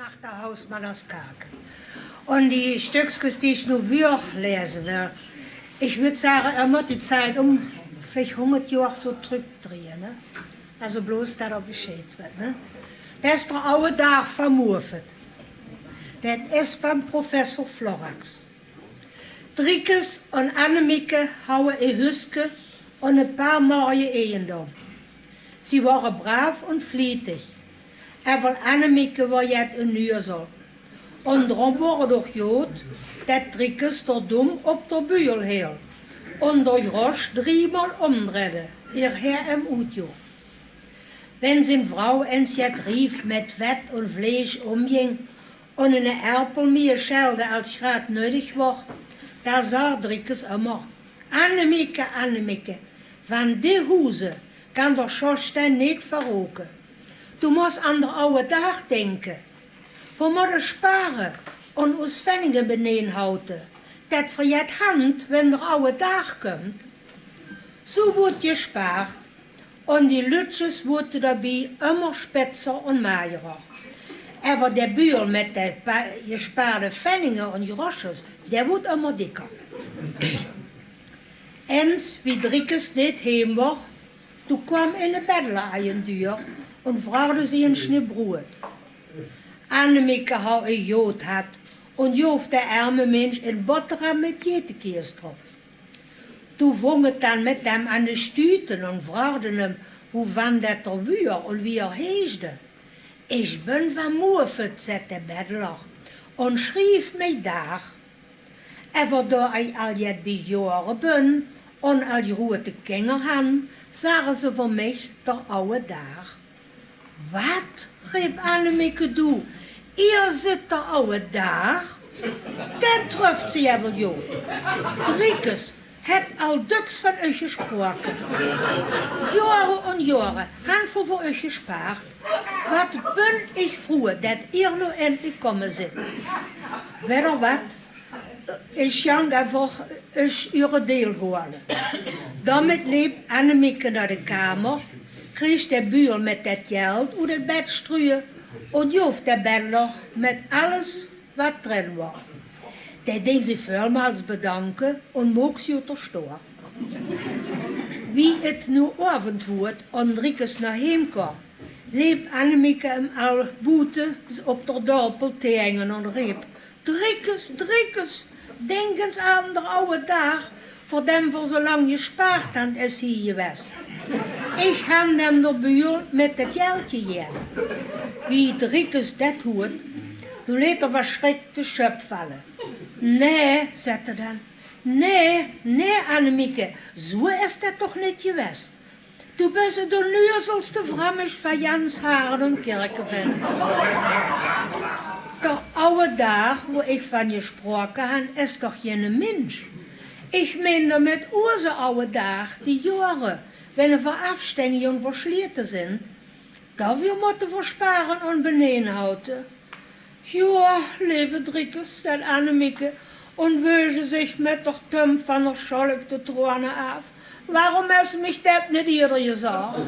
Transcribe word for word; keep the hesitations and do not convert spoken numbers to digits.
Martha Hausmann aus Kake. Un die Stöckskes, die ich nu vörläse well, ich würd sage, er mutt die Zeit um vleicht hungert Johr so trüggdrieje, ne? Also bloß, dat er Bescheid weet, ne? Dat is d'r aue Daag van Muffet. Dat is van Professor Florax. Driekes un Annemieke hauwe e Hüske un e paar moaie Egendom. Sie wore braaf un flietig. Evel Annemieke wor jet e Nuezel. Un drum wor 't doch jod, dat Driekes d'r Dum op d'r Büjel heel un d'r Grosch driemol umdredde, eer heer em oetjoof. Wenn zien Vrouw ens jet rief met Wet un Vleesch umjing un ene Erpel mieë schelde als graad nödig wor, da sag Driekes ummer: Annemieke, Annemieke, van die Huze kan d'r Schosteen neet verroke. Du mos an d'r aue Daag denke. Ver motte spare un us Fenninge beneen haute, dat ver jet hant, wenn d'r aue Daag kump. Zo woort jespaart, un die Lütjes woorte derbie ummer spetser un magerer. Ever de Büjel met de pa-, jespaarde Fenninge un Grosjes, dee woort ummer dikker. Ens, wie Driekes neet heem wor, doe kwaam ene Beddler aan de Deur un vraogde zie en Schnee Broed. Annemieke hauw e jod hat un joof de erme Minsch en Botteram met Jetekees drop. Doe vong 't dan met em aan de Stute un vraogde em woevan dat er wuur un wie er heesjde. Ich bön van Muffet, zet de Beddler, un schrief mich Daag. Ever doa ich al jet bie Joare bön un al jroeëte Kinger han, zage ze van mich d'r aue Daag. Wat? Reep Annemieke, doe, eer zit d'r aue Daag? Dat tröft zie evel jod. Driekes het al döks van uch jesproake. Joare un joare han ver veur uch jespaart. Wat bön ich vroe dat eer no endlich komme zit. Wedder wat? Ich jank ever uch ure Deel hole. Doamet leep Annemieke noa de kamer, kreeg de Büjel met dat jeld oet 't bed struje un joof de Beddler met alles wat dren wor. Dee ding zie veulmaols bedanke un mook zie oet d'r stoaf. Wie 't noe oavend woort un Driekes noa heem kwaam, leep Annemieke em al boete op d'r dorpel te hengen un reep: Driekes, Driekes, denk ens aan d'r aue Daag, veur dem ver zo lang jespaart han, es hie jewes. Ich han dem d'r Büjel met dat jeld jejeëve. Wie Driekes dat hoort, doe leet er versjrik de sjöp valle. Nae, zet er dan, nae, nae, Annemieke, zo es dat toch neet jewes. Doe bös de nuezelste vrammes van jans Haarlem un Kirkevenk. D'r aue Daag, woa ich van jesproake han, es toch jenne Minsch. Ich mein doamet uze aue Daag, die joare, wenn ver aafstenjig un versjlete zint, doavuur motte ver spare un beneen haute. Joa, leve Driekes, zet Annemieke un weusje zich met d'r tum van d'r sjöldjig de troane aaf. Waorum hes mich dat neet ieëder jezag?